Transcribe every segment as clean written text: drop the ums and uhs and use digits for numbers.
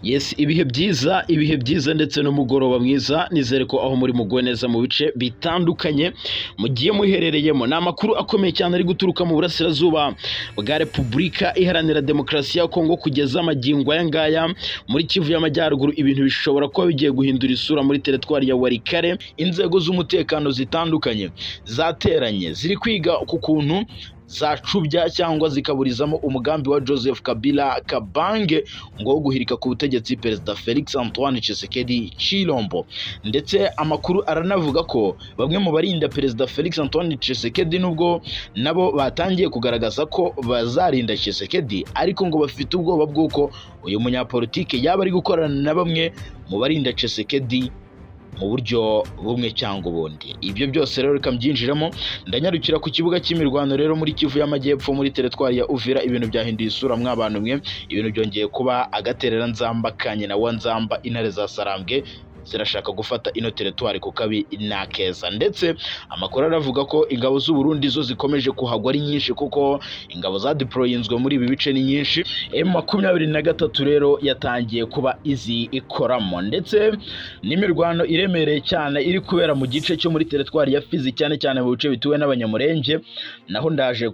Yes, ibihe byiza, ibihe byiza ndetse n'umugoroba mwiza. Nizere ko aho muri muguwe neza mu bice bitandukanye mugiye muherereyemo. Ni amakuru akomeye cyane ari guturuka mu burasirazuba bwa Repubulika Iharanira Demokarasi ya Kongo. Kugeza amagingo aya ngaya, muri Kivu y'Amajyaruguru ibintu bishobora kuba bigiye guhindura isura. Muri teritwari ya Walikale, inzego z'umutekano zitandukanye zateranye, ziri kwiga ku kuntu zacubya cyangwa zikaburizamo umugambi wa Joseph Kabila Kabange ngo wo guhirika ku butegetsi Perezida Felix Antoine Tshisekedi Chilombo. Ndetse amakuru aranavuga ko bamwe mu barinda Perezida Felix Antoine Tshisekedi, nubwo nabo batangiye kugaragaza ko bazarinda Tshisekedi, ariko ngo bafite ubwoba bw'uko uyu munyapolitike yaba ari gukorana na bamwe mu barinda Tshisekedi mu buryo bumwe cyangwa ubundi. Ibyo byose rero reka mbyinjiremo. Ndanyarukira ku kibuga cy'imirwano rero muri Kivu y'Amajyepfo, muri teritwari ya Uvira. Ibintu byahinduye isura mw'abantu mwe, ibintu byongeye kuba agaterera nzamba ka nyina wa nzamba. Intare za Sarambwe zirashaka gufata ino teritwari ku kabi n'akeza. Ndetse amakuru aravuga ko ingabo z'u Burundi zo zikomeje kuhagwa ari nyinshi, kuko ingabo zadeployinzwe muri ibi bice ni nyinshi. M23 rero yatangiye kuba izi ikoramo, ndetse n'imirwano iremereye cyane iri kubera mu gice cyo muri teritwari ya Fizi, cyane cyane mu bice bituwe n'Abanyamurenge. Naho ndaje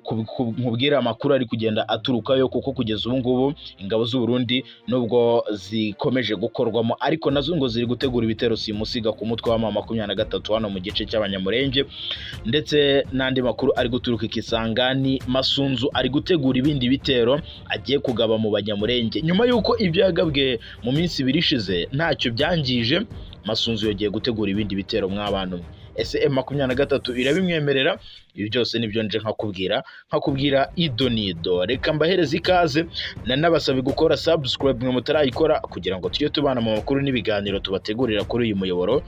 nkubwira amakuru ari kugenda aturukayo, kuko kugeza ubu ngubu ingabo z'u Burundi, nubwo zikomeje gukorwamo, ariko nazo ngo ziri gutegura ibitero simusiga ku mutwe wa M23 hano mu gice cy'Abanyamurenge. Ndetse n'andi makuru ari guturuka i Kisangani, Masunzu ari gutegura ibindi bitero agiye kugaba mu Banyamurenge nyuma y'uko ibyo yagabwe mu minsi 2 ishize ntacyo byangije. Masunzu yongeye gutegura ibindi bitero mw'abantu mwe. Ese M23 irabimwemerera? Ibi byose nibyo nje nkakubwira idonido. Reka mbahereze ikaze, nanabasabe gukora subscribe mwe mutarayikora, kugira ngo tujye tubana mu makuru n'ibiganiro tubategurira kuri uyu muyoboro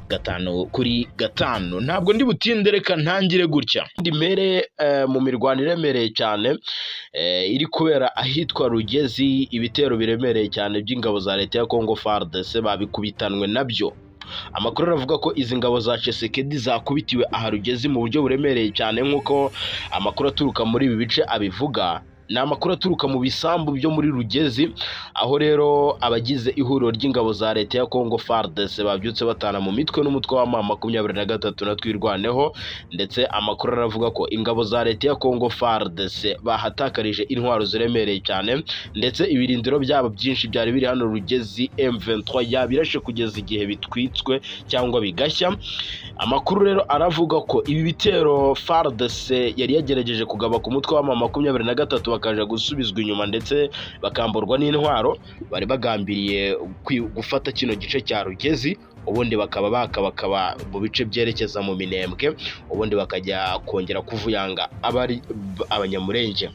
5 kuri 5. Ntabwo ndi butinde, reka ntangire gutya ndi mere mu mirwano iremereye cyane iri kubera ahitwa Rugezi. Ibitero biremereye cyane by'ingabo za leta ya Congo FARDC babikubitanwe nabyo. Amakuru aravuga ko izi ngabo za Tshisekedi zakubitiwe aha Rugezi mu buryo buremereye cyane, nk'uko amakuru aturuka muri ibi bice abivuga. Ni amakuru aturuka mu bisambu byo muri Rugezi, aho rero abagize ihuriro ry'ingabo za leta ya Congo FARDC babyutse batana mu mitwe n'umutwe wa M23 na Twirwaneho. Ndetse amakuru aravuga ko ingabo za leta ya Congo FARDC bahatakarije intwaro ziremereye cyane, ndetse ibirindiro byabo byinshi byari biri hano Rugezi M23 yabirashe kugeza igihe bitwitswe cyangwa bigashya. Amakuru rero aravuga ko ibi bitero FARDC yari yagerageje kugaba ku mutwe wa M23 bakaja gusubizwa inyuma, ndetse bakamburwa n'intwaro, bari bagambiriye gufata kino gice cya Rugezi, ubundi bakaba bakabakaba mu bice byerekeza mu Minembwe, ubundi bakajya kongera kuvuyanga abari Abanyamurenge.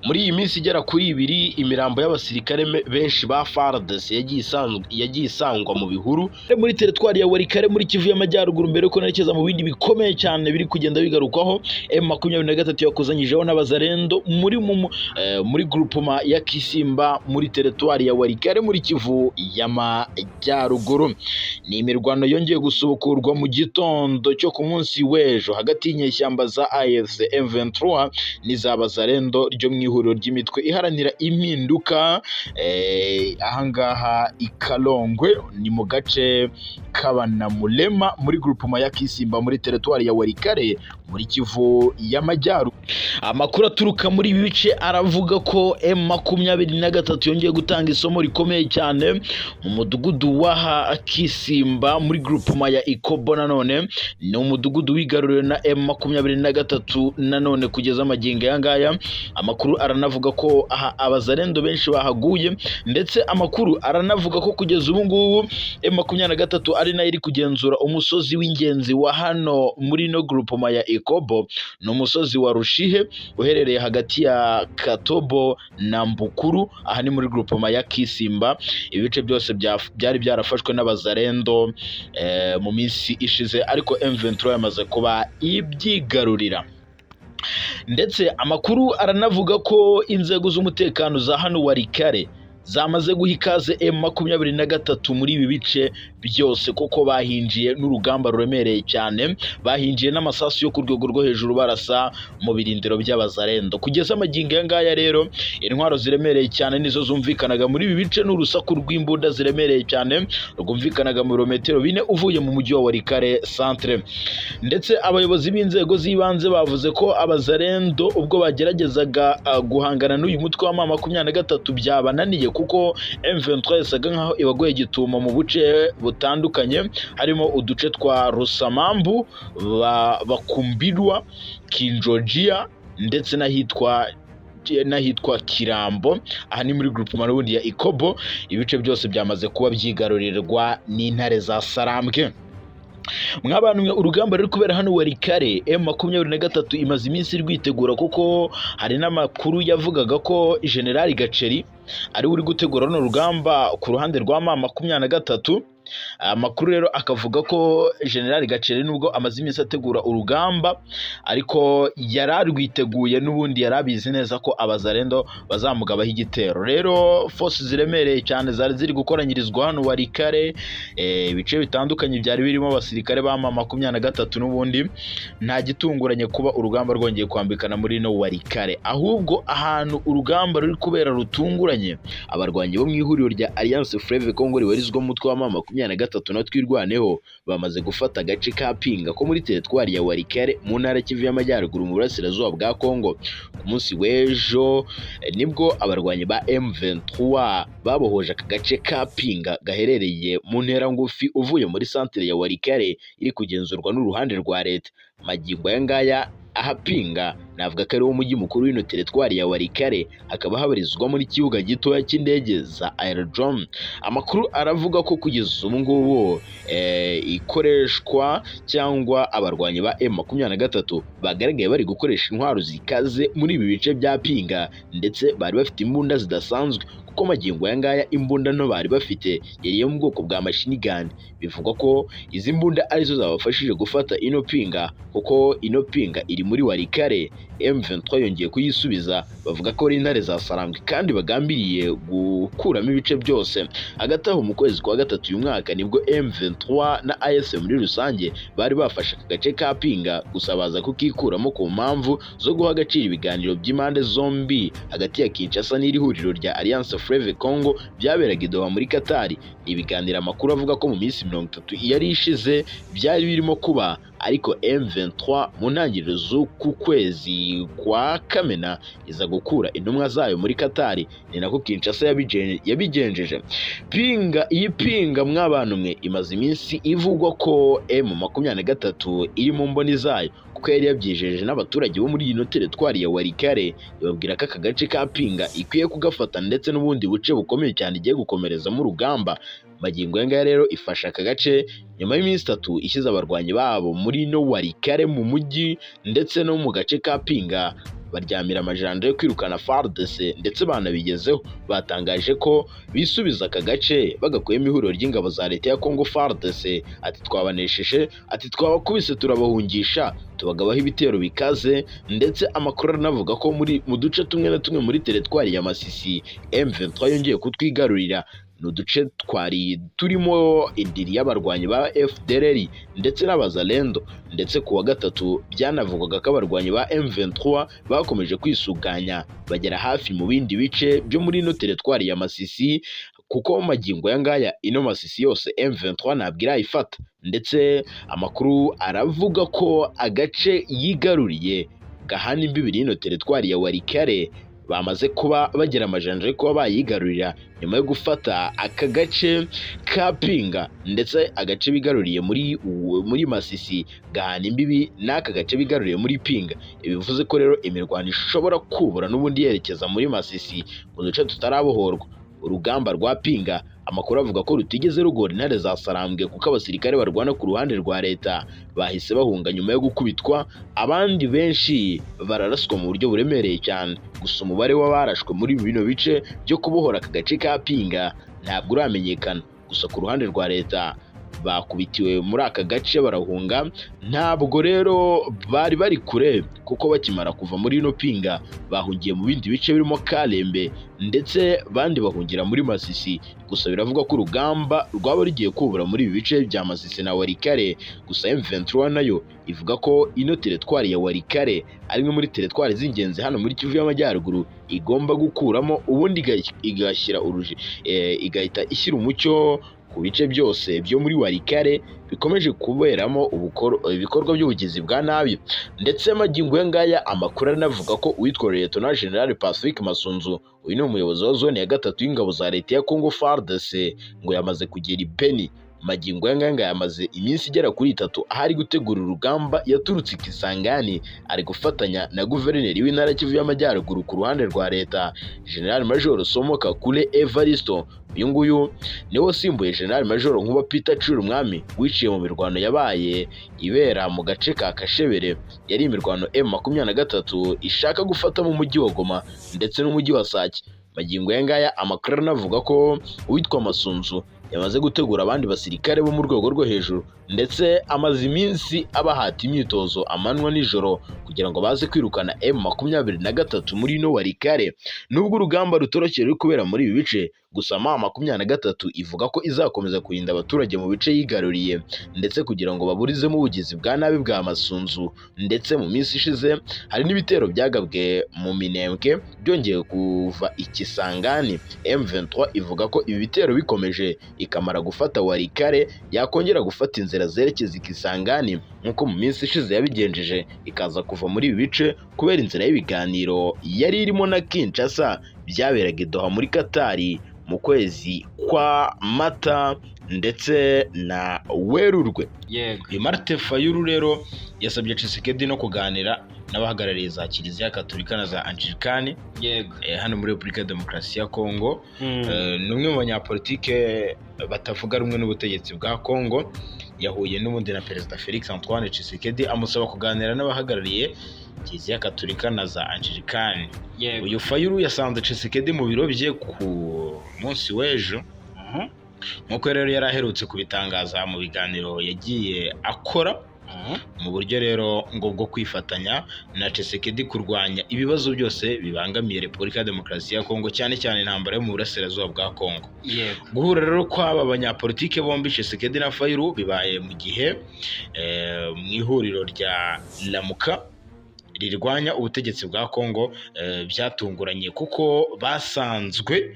Muri iyi minsi igera kuri 2, imirambo y'abasirikare benshi ba FARDC yagiye isangwa mu bihuru muri teritwari ya Walikale muri Kivu y'Amajyaruguru. Mbere yuko nerekeza mu bindi bikomeye cyane biri kugenda bigarukwaho, M23 yakozanyijeho n'Abazarendo muri groupement ya Kisimba muri teritwari ya Walikale muri Kivu y'Amajyaruguru. Ni imirwano yongeye gusubukurwa mu gitondo cyo ku munsi w'ejo hagati y'inyeshyamba za AFC M23 n'iz'Abazarendo ryo mu ihuriro ry'imitwe iharanira impinduka ahangaha i Kalongwe, ni mu gace k'Abanamulema muri groupement ya Kisimba muri teritwari ya Walikale muri Kivu y'Amajyaruguru. Amakuru aturuka muri ibi bice aravuga ko M23 yongeye gutanga isomo rikomeye cyane mu mudugudu w'aha Kisimba muri groupement ya Ikobo. Nanone ni umudugudu wigaruriwe na M23 nanone kugeza amagingo aya ngaya. Amakuru aranavuga ko aha Abazarendo benshi bahaguye, ndetse amakuru aranavuga ko kugeza ubu ngubu M23 ari nayo iri kugenzura umusozi w'ingenzi wa hano muri no groupement ya Ikobo. Ni umusozi wa Rushihe uherereye hagati ya Katobo na Mbukuru, aha ni muri groupement ya Kisimba. Ibice byose byari byarafashwe n'Abazarendo mu minsi ishize, ariko M23 yamaze kuba ibyigarurira. Ndetse amakuru aranavuga ko inzego z'umutekano za hano Walikale zamaze guha ikaze M23 muri ibi bice byose, kuko bahinjiye n'urugamba ruremereye cyane, bahinjiye n'amasasu yo ku rwego rwo hejuru barasa mu birindiro by'abazarendo. Kugeza amagingo aya ngaya rero, intwaro ziremereye cyane nizo zumvikanaga muri ibi bice, n'urusaku rw'imbunda ziremereye cyane rwumvikanaga mu birometero 4 uvuye mu mujyi wa Walikale centre. Ndetse abayobozi b'inzego z'ibanze bavuze ko abazarendo ubwo bageragezaga guhangana n'uyu mutwe wa M23 byabananiye, kuko M23 yasaga nkaho ibagoye gitumo mu buce butandukanye, harimo uduce twa Rusamambu, Bakumbirwa, Kinjojia ndetse n'ahitwa Kirambo. Aha ni muri groupement n'ubundi ya Ikobo. Ibice byose byamaze kuba byigarurirwa n'intare za Sarambwe. Mwabantu mwe, urugamba ruri kubera hano Walikale, M23 imaze iminsi rwitegura, kuko hari n'amakuru yavugaga ko General Gaceri ari we uri gutegura runo rugamba ku ruhande rwa M23. Amakuru rero akavuga ko General Gaceri, nubwo amaze iminsi ategura urugamba, ariko yari arwiteguye n'ubundi, yari abizi neza ko abazarendo bazamugabaho igitero. Rero force ziremereye cyane zari ziri gukoranyirizwa hano Walikale, ibice bitandukanye byari birimo abasirikare ba M23 n'ubundi. Nta gitunguranye kuba urugamba rwongeye kwambikana muri no Walikale. Ahubwo ahantu urugamba ruri kubera rutunguranye, abarwanyi bo mu ihuriro rya Alliance Fleuve Congo ribarizwa mu mutwe wa M23 na Twirwaneho bamaze gufata agace ka Pinga ko muri teritwari ya Walikale mu ntara Kivu y'Amajyaruguru mu burasirazuba bwa Congo. Ku munsi w'ejo nibwo abarwanyi ba M23 babohoje aka gace ka Pinga gaherereye mu ntera ngufi uvuye muri santere ya Walikale iri kugenzurwa n'uruhande rwa leta. Magingo aya ngaya aha Pinga navuga ko ari wo mujyi mukuru w'ino teritwari ya Walikale, hakaba habarizwamo n'ikibuga gitoya cy'indege za aerodrome. Amakuru aravuga ko kugeza ubu ngubu ikoreshwa cyangwa abarwanyi ba M23 bagaragaye bari gukoresha intwaro zikaze muri ibi bice bya Pinga, ndetse bari bafite imbunda zidasanzwe, kuko magingo aya ngaya imbunda nto bari bafite yari iyo mu bwoko bwa machine gun. Bivugwa ko izi mbunda arizo zabafashije gufata ino Pinga, kuko ino Pinga iri muri Walikale. M23 yongeye kuyisubiza, bavuga ko ari intare za Sarambwe kandi bagambiriye gukuramo ibice byose. Hagati aho, mu kwezi kwa gatatu uyu mwaka nibwo M23 na AFC muri rusange bari bafashe aka gace ka Pinga, gusa baza kukikuramo ku mpamvu zo guha agaciro ibiganiro by'impande zombi hagati ya Kinshasa n'iri huriro rya Alliance Fleuve Congo byaberaga i Doha muri Qatar. Ni ibiganiro amakuru avuga ko mu minsi 30 yari ishize byari birimo kuba, ariko M23 mu ntangiriro z'uku kwezi kwa Kamena iza gukura intumwa zayo muri Qatar. Ni nako Kinshasa yabigenjeje. Pinga, iyi Pinga mwabantu mwe, imaze iminsi ivugwa ko M23 iri mu mboni zayo, kuko yari yabyijeje n'abaturage bo muri ino teritwari ya Walikale, ibabwira ko aka gace ka Pinga ikwiye kugafata ndetse n'ubundi buce bukomeye cyane igiye gukomerezamo urugamba. Magingo aya ngaya rero ifasha aka gace nyuma y'iminsi 3 ishyize abarwanyi babo muri no Walikale mu mujyi ndetse no mu gace ka Pinga, baryamira amajanja yo kwirukana FARDC, ndetse banabigezeho. Batangaje ko bisubiza aka gace bagakuyemo ihuriro ry'ingabo za leta ya Congo FARDC. Ati twabanesheje, ati twabakubise turabahungisha, tubagabaho ibitero bikaze. Ndetse amakuru aranavuga ko muri mu duce tumwe na tumwe muri teritwari ya Masisi M23 yongeye kutwigarurira. Ni uduce twari turimo indiri y'abarwanyi ba FDLR ndetse n'abazalendo. Ndetse ku wa gatatu byanavugwaga ko abarwanyi ba M23 bakomeje kwisuganya bagera hafi mu bindi bice byo muri ino teritwari ya Masisi, kuko magingo aya ngaya ino Masisi yose M23 ntabwo irayifata. Ndetse amakuru aravuga ko agace yigaruriye gahana imbibi n'ino teritwari ya Walikale bamaze kuba bagera amajanja yo kuba bayigarurira nyuma yo gufata aka gace ka Pinga. Ndetse agace bigaruriye muri Masisi gahana imbibi n'aka gace bigaruriye muri Pinga. Ibi bivuze ko rero imirwano ishobora kubura n'ubundi yerekeza muri Masisi mu duce tutarabohorwa. Urugamba rwa Pinga amakuru avuga ko rutigeze rugora intare za Sarambwe, kuko abasirikare barwana ku ruhande rwa leta bahise bahunga nyuma yo gukubitwa, abandi benshi bararaswa mu buryo buremereye cyane. Gusa umubare w'abarashwe muri bino bice byo kubohora aka gace ka Pinga ntabwo uramenyekana. Gusa ku ruhande rwa leta Bakubitiwe muri aka gace barahunga. Ntabwo rero bari bari kure, kuko bakimara kuva muri ino Pinga bahungiye mu bindi bice birimo Kalembe, ndetse bandi bahungira muri Masisi. Gusa biravugwa ko urugamba rwaba rugiye kubura muri ibi bice bya Masisi na Walikale. Gusa M23 nayo ivuga ko ino teritwari ya Walikale ari imwe muri teritwari z'ingenzi hano muri Kivu y'Amajyaruguru, igomba gukuramo ubundi igashyira uruji, igahita ishyira umucyo ku bice byose byo muri Walikale bikomeje kuberamo ibikorwa by'ubugizi bwa nabi. Ndetse magingo aya ngaya amakuru aranavuga ko uwitwa Lieutenant General Pacifique Masunzu, uyu ni umuyobozi wa zone ya gatatu y'ingabo za leta ya Congo FARDC, ngo yamaze kugera i Beni. Magingo aya ngaya yamaze iminsi igera kuri 3 aho ari gutegura urugamba. Yaturutse i Kisangani, ari gufatanya na guverineri w'intara Kivu y'Amajyaruguru ku ruhande rwa leta, General Major Somo Kakule Evaristo. Uyu nguyu niwe wasimbuye General Major Nkuba Peter Umwami wiciye mu mirwano yabaye ibera mu gace ka Kashebere. Yari imirwano M23 ishaka gufata mu mujyi wa Goma ndetse n'umujyi wa Sake. Magingo aya ngaya amakuru aranavuga ko uwitwa Masunzu yamaze gutegura abandi basirikare bo mu rwego rwo hejuru, ndetse amaze iminsi abahata imyitozo amanywa nijoro kugira ngo baze kwirukana M23 muri ino Walikale. Nubwo urugamba rutoroshye ruri kubera muri ibi bice, gusa M23 ivuga ko izakomeza kurinda abaturage mu bice yigaruriye, ndetse kugira ngo baburizemo ubugizi bwa nabi bwa Masunzu. Ndetse mu minsi ishize hari n'ibitero byagabwe mu Minembwe byongeye kuva i Kisangani. M23 ivuga ko ibi bitero bikomeje ikamara gufata Walikale, yakongera gufata inzira zerekeza i Kisangani nk'uko mu minsi ishize yabigenjeje, ikaza kuva muri ibi bice kubera inzira y'ibiganiro yari irimo na Kinshasa byaberaga i Doha muri Katari mu kwezi kwa Mata ndetse na Werurwe. Yego. Martin Fayulu rero yasabye Tshisekedi no kuganira n'abahagarariye za Kiliziya Katolika na za Anglikani hano muri Repubulika ya Demokarasi ya Kongo. Ni umwe mu banyapolitike batavuga rumwe n'ubutegetsi bwa Kongo. Yahuye n'ubundi na Perezida Felix Antoine Tshisekedi, amusaba kuganira n'abahagarariye Kiliziya Katolika na za Anglikani. Uyu Fayulu yasanze Tshisekedi mu biro bye ku munsi w'ejo, nk'uko rero yari aherutse kubitangaza mu biganiro yagiye akora, mu buryo rero ngo bwo kwifatanya na Tshisekedi kurwanya ibibazo byose bibangamiye Repubulika ya Demokarasi ya Kongo, cyane cyane intambara yo mu burasirazuba bwa Kongo. Guhura rero kw'aba banyapolitike bombi, Tshisekedi na Fayulu, bibaye mu gihe mu ihuriro rya Lamuka rirwanya ubutegetsi bwa Kongo byatunguranye, kuko basanzwe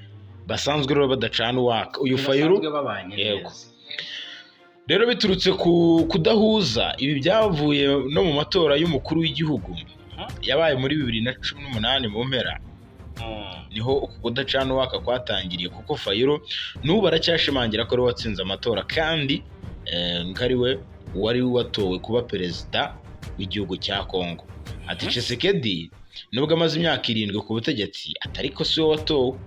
rero badacana uwaka. Uyu Fayulu Basanzwe babanye neza. Rero biturutse ku kudahuza, ibi byavuye no mu matora y'umukuru w'igihugu yabaye muri 2018 mu mpera, niho uku kudacana uwaka kwatangiriye, kuko Fayulu n'ubu aracyashimangira ko ari we watsinze amatora, kandi ngo ari we wari watowe kuba perezida w'igihugu cya Kongo. Ati Tshisekedi nubwo amaze imyaka 7 ku butegetsi, atari ko si we watowe.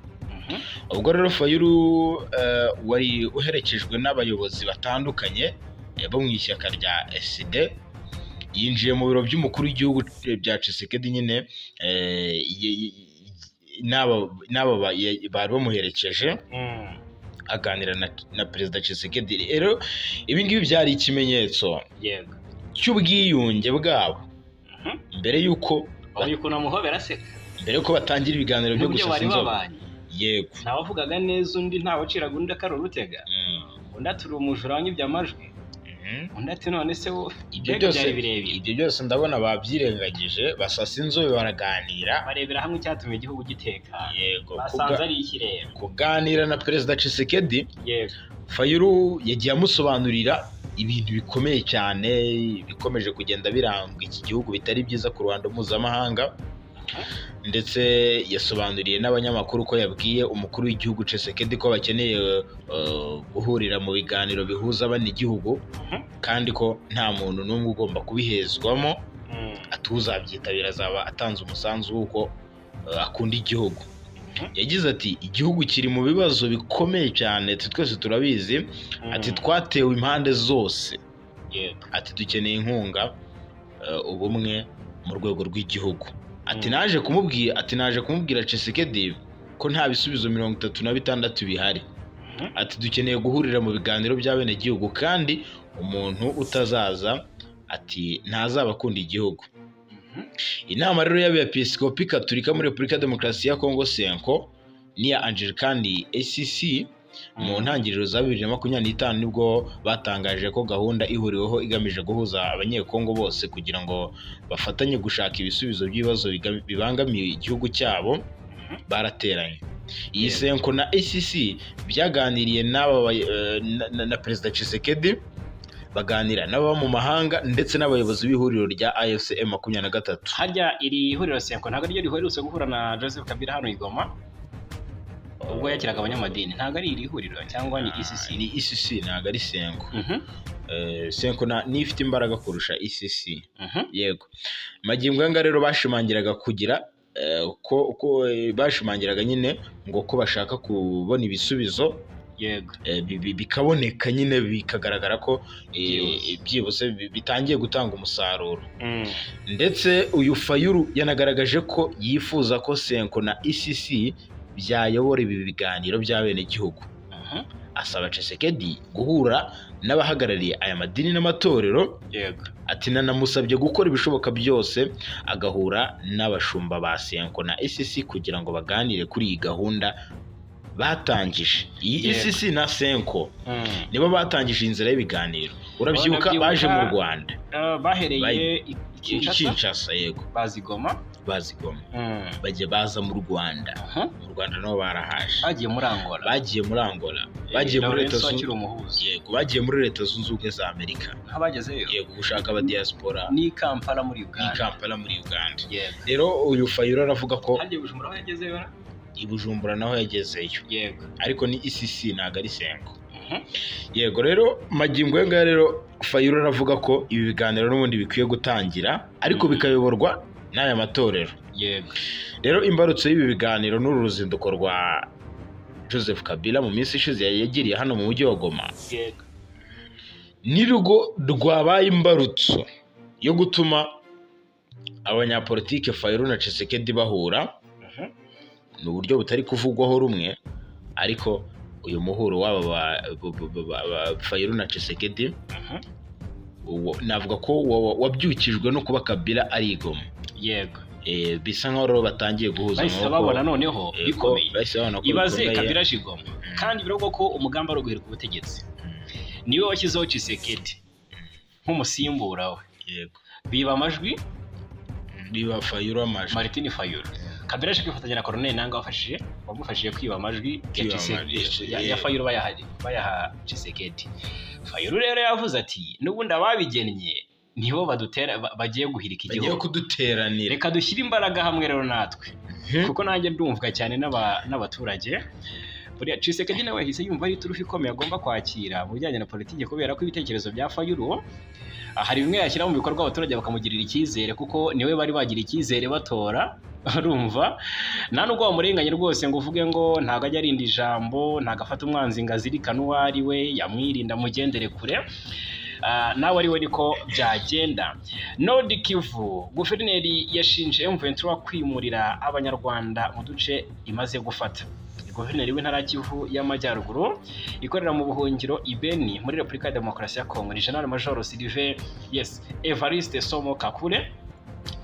Ubwo rero Fayulu wari uherekejwe n'abayobozi batandukanye bo mu ishyaka rya SD, yinjiye mu biro by'umukuru w'igihugu bya Tshisekedi nyine, n'aba bari bamuherekeje, aganira na Perezida Tshisekedi. Rero ibi ngibi byari ikimenyetso cy'ubwiyunge bwabo mbere y'uko Babonye ukuntu amuhobera aseka. mbere y'uko batangira ibiganiro byo N'uburyo gusasa bari inzobe. babanye. Ntawavugaga neza undi, ntawaciraga undi akari urutega. Undi ati uri umujura wanyibye amajwi. Undi ati none se wo Ibyo mbega byose byari birebire. Ibyo byose ndabona babyirengagije, basasa inzobe, baraganira. Barebera hamwe icyatumye igihugu gitekana. Basanze ari ikirere. Kuganira na Perezida Tshisekedi, Fayulu yagiye amusobanurira ibintu bikomeye cyane bikomeje kugenda biranga iki gihugu bitari byiza ku ruhando mpuzamahanga, ndetse yasobanuriye n'abanyamakuru ko yabwiye umukuru w'igihugu Tshisekedi ko bakeneye guhurira mu biganiro bihuza bane igihugu, kandi ko nta muntu n'umwe ugomba kubihezwamo, atuzabyitabira azaba atanze umusanzu w'uko akunda igihugu. Yagize ati igihugu kiri mu bibazo bikomeye cyane, twese turabizi. Ati twatewe impande zose. Ati dukeneye inkunga, ubumwe mu rwego rw'igihugu. Ati naje kumubwira Tshisekedi ko nta bisubizo 36 bihari. Ati dukeneye guhurira mu biganiro by'abenegihugu, kandi umuntu utazaza ati ntazaba akunda igihugu. Inama rero y'Abepiskopi Katolika muri Repubulika ya Demokarasi ya Kongo, CENCO, n'iya Angilikani ECC, mu ntangiriro za 2025 nibwo batangaje ko gahunda ihuriweho igamije guhuza Abanyekongo bose kugira ngo bafatanye gushaka ibisubizo by'ibibazo bibangamiye igihugu cyabo. Barateranye. Iyi CENCO na ECC byaganiriye n'aba na Perezida Tshisekedi, baganira n'ababa mu mahanga ndetse n'abayobozi b'ihuriro rya AFC M23. Harya iri huriro CENCO ntabwo ariryo riherutse guhura na Joseph Kabila hano i Goma ubwo yakiraga abanyamadini? Ntabwo ari iri huriro cyangwa ni ECC? Ni ECC, ntabwo ari CENCO. CENCO niyo ifite imbaraga kurusha ECC. Yego, magingo aya ngaya rero bashimangiraga kugira ko bashimangiraga nyine ngo ko bashaka kubona ibisubizo bikaboneka nyine, bikagaragara ko Byihuse. byihuse bitangiye gutanga umusaruro. Ndetse uyu Fayulu yanagaragaje ko yifuza ko CENCO na ECC byayobora ibi biganiro by'abenegihugu, asaba Tshisekedi guhura n'abahagarariye aya madini n'amatorero. Ati nanamusabye gukora ibishoboka byose agahura n'abashumba ba CENCO na ECC kugira ngo baganire kuri iyi gahunda batangije. Iyi ECC na CENCO nibo batangije inzira y'ibiganiro. Urabyibuka, Ndabyibuka. baje mu Rwanda. Bahereye i i Kinshasa, Kinshasa, yego. Baza i Goma. Baza i Goma, bajya baza mu Rwanda. Mu Rwanda nabo barahaje. Bagiye muri Angola. Bagiye muri Angola, bagiye muri Leta Lourenço Zunze akiri umuhuza. Yego, bagiye muri Leta Zunze Ubumwe za Amerika. Nk'abagezeyo. Yego, gushaka abadiaspora. Ni Kampala muri Ni Uganda. Kampala muri Uganda. Rero uyu Fayulu aravuga ko Harya Bujumbura aho yagezeyo na? I Bujumbura naho yagezeyo. Ariko ni ECC, ntabwo ari CENCO. Yego, rero magingo aya ngaya rero Fayulu aravuga ko ibi biganiro n'ubundi bikwiye gutangira, ariko bikayoborwa n'aya matorero. Rero imbarutso y'ibi biganiro n'uru ruzinduko rwa Joseph Kabila mu minsi ishize yagiriye hano mu mujyi wa Goma, nirwo rwabaye imbarutso yo gutuma abanyapolitike Fayulu na Tshisekedi bahura. Ni uburyo butari kuvugwaho rumwe, ariko uyu muhuro w'aba Fayulu na Tshisekedi, navuga ko wabyukijwe no kuba Kabila ari i Goma. Bisa nkaho rero batangiye guhuza Bahise amaboko. babona noneho bikomeye. Bahise babona ko Ibaze, bikomeye. Kabila aje i Goma, kandi biravugwa ko umugambi ari uguhirika ubutegetsi. Niwe washyizeho Tshisekedi nk'umusimbura we. Biba amajwi. Biba Fayulu amajwi. Martin Fayulu. Kabila aje kwifatanya na Corneille Nangaa wafashije wamufashije kwiba amajwi ya Kwiba Tshisekedi amajwi, ya Fayulu, bayaha Tshisekedi. Fayulu rero yavuze ati n'ubundi ababigennye nibo badutera, bagiye guhirika Bagiye igihugu. kuduteranira. Reka dushyire imbaraga hamwe rero natwe, kuko nanjye ndumvwa cyane n'abaturage. Buriya Tshisekedi nawe yahise yumva ari iturufu ikomeye agomba kwakira mu bijyanye na politiki, kubera ko ibitekerezo bya Fayulu hari bimwe yashyira mu bikorwa abaturage bakamugirira icyizere, kuko niwe bari bagira icyizere batora. Urumva nta nubwo wamurenganye rwose ngo uvuge ngo ntabwo ajya arinda ijambo, ntabwo afata umwanzi ngo azirikane uwo ari we, yamwirinda amugendere kure. Nawe ari we niko byagenda. Nord Kivu, guverineri yashinje M23 kwimurira Abanyarwanda mu duce imaze gufata. Guverineri w'intara ya Kivu y'Amajyaruguru ikorera mu buhungiro i Beni muri Repubulika ya Demokarasi ya Kongo ni General Major Sylvain yes Evariste Somo Kakule.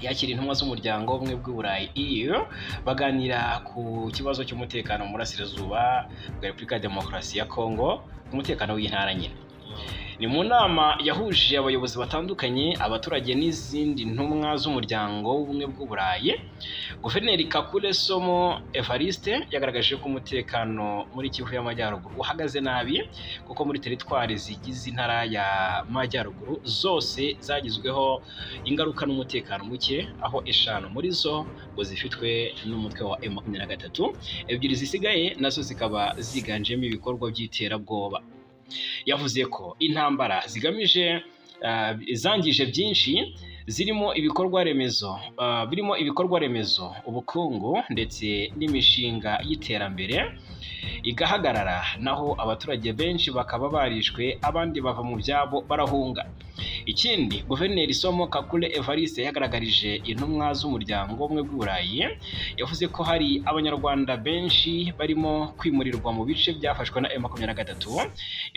Yakira intumwa z'umuryango w'Ubumwe bw'Uburayi EU, baganira ku kibazo cy'umutekano mu burasirazuba bwa Repubulika ya Demokarasi ya Kongo, ku mutekano w'intara nyine. Ni mu nama yahuje abayobozi batandukanye, abaturage n'izindi ntumwa z'umuryango w'Ubumwe bw'Uburayi. Guverineri Kakule Somo Evariste yagaragaje ko umutekano muri Kivu y'Amajyaruguru uhagaze nabi, kuko muri teritwari zigize intara ya Majyaruguru zose zagizweho ingaruka n'umutekano muke, aho eshanu muri zo ngo zifitwe n'umutwe wa M23, ebyiri zisigaye nazo zikaba ziganjemo ibikorwa by'iterabwoba. Yavuze ko intambara zigamije zangije byinshi, zirimo ibikorwa remezo, birimo ibikorwa remezo, ubukungu ndetse n'imishinga y'iterambere igahagarara, naho abaturage benshi bakaba barishwe, abandi bava mu byabo barahunga. Ikindi, Guverineri Somo Kakule Evariste yagaragarije intumwa z'umuryango w'Ubumwe bw'Uburayi, yavuze ko hari Abanyarwanda benshi barimo kwimurirwa mu bice byafashwe na M23,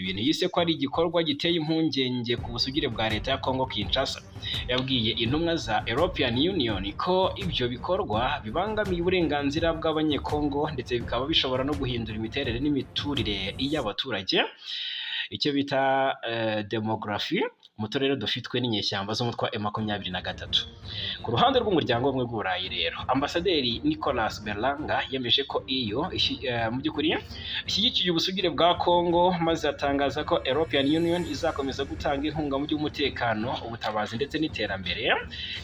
ibintu yise ko ari igikorwa giteye impungenge ku busugire bwa leta ya Congo Kinshasa. Yabwiye intumwa za European Union ko ibyo bikorwa bibangamiye uburenganzira bw'Abanyekongo, ndetse bikaba bishobora no guhindura imiterere n'imiturire y'abaturage, icyo bita démographie, mu turere dufitwe n'inyeshyamba z'umutwe wa M23. Ku ruhande rw'Umuryango w'Ubumwe bw'Uburayi rero, Ambasaderi Nicolas Berlanga yemeje ko iyo mu by'ukuri ishyigikiye ubusugire bwa Congo, maze atangaza ko European Union izakomeza gutanga inkunga mu by'umutekano, ubutabazi ndetse n'iterambere,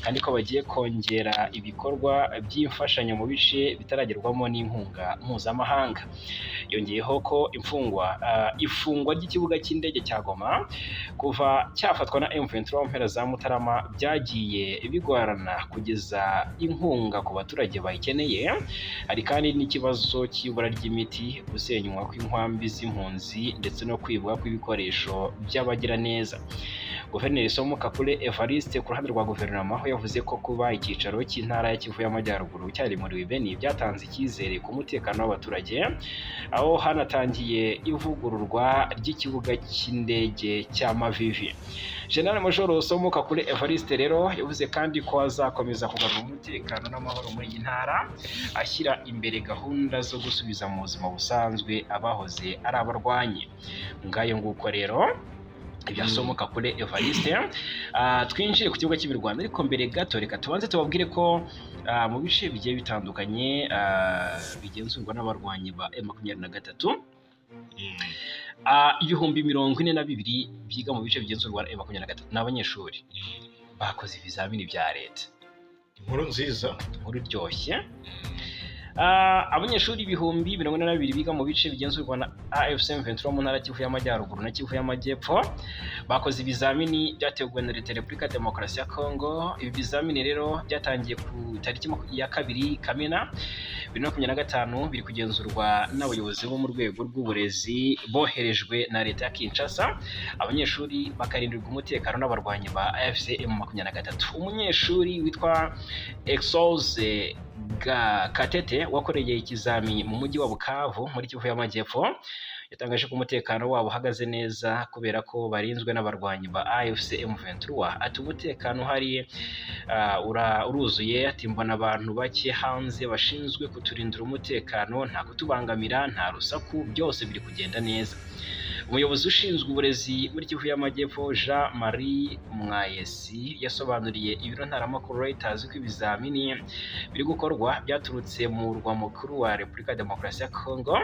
kandi ko bagiye kongera ibikorwa by'imfashanyo mu bice bitaragerwamo n'inkunga mpuzamahanga. Yongeyeho ko ifungwa ry'ikibuga cy'indege cya Goma kuva cyafatwa na M23 mu mpera za Mutarama byagiye bigorana kugeza inkunga ku baturage bayikeneye. Hari kandi n'ikibazo cy'ibura ry'imiti, gusenywa kw'inkambi z'impunzi ndetse no kwibwa kw'ibikoresho by'abagiraneza. Guverineri Somo Kakule Evariste, ku ruhande rwa guverinoma, aho yavuze ko kuba icyicaro cy'intara ya Kivu y'Amajyaruguru cyarimuriwe Beni byatanze icyizere ku mutekano w'abaturage, aho hanatangiye ivugururwa ry'ikibuga cy'indege cya Mavivi. General Major Somo Kakule Evariste rero yavuze kandi ko azakomeza kugarura umutekano n'amahoro muri iyi ntara, ashyira imbere gahunda zo gusubiza mu buzima busanzwe abahoze ari abarwanyi. Ngayo nguko rero ibya Somo Kakule Evariste. Twinjire ku kibuga cy'imirwano, ariko mbere gato reka tubanze tubabwire ko mu bice bigiye bitandukanye bigenzurwa n'abarwanyi ba M23, 42,000 byiga mu bice bigenzurwa na M23 ni abanyeshuri bakoze ibizamini bya leta. Inkuru nziza. Inkuru iryoshye. Abanyeshuri 42,000 biga mu bice bigenzurwa na AFC M23 mu ntara Kivu y'Amajyaruguru na Kivu y'Amajyepfo bakoze ibizamini byateguwe na Leta ya Repubulika ya Demokarasi ya Kongo. Ibi bizamini rero byatangiye ku tariki ya 2 Kamena 2025, biri kugenzurwa n'abayobozi bo mu rwego rw'uburezi boherejwe na leta ya Kinshasa, abanyeshuri bakarindirwa umutekano n'abarwanyi ba AFC M23. Umunyeshuri witwa Exose Katete wakoreye ikizami mu mujyi wa Bukavu muri Kivu y'Amajyepfo yatangaje ko umutekano wabo uhagaze neza kubera ko barinzwe n'abarwanyi ba AFC M23. Ati: "Umutekano uhari uruzuye." Ati: "Mbona abantu bake hanze bashinzwe kuturindira umutekano, nta kutubangamira, nta rusaku, byose biri kugenda neza." Umuyobozi ushinzwe uburezi muri Kivu y'Amajyepfo, Jean Marie Mwayesi, yasobanuriye ibiro ntaramakuru Reuters ko ibizamini biri gukorwa byaturutse mu murwa mukuru wa Repubulika ya Demokarasi ya Congo.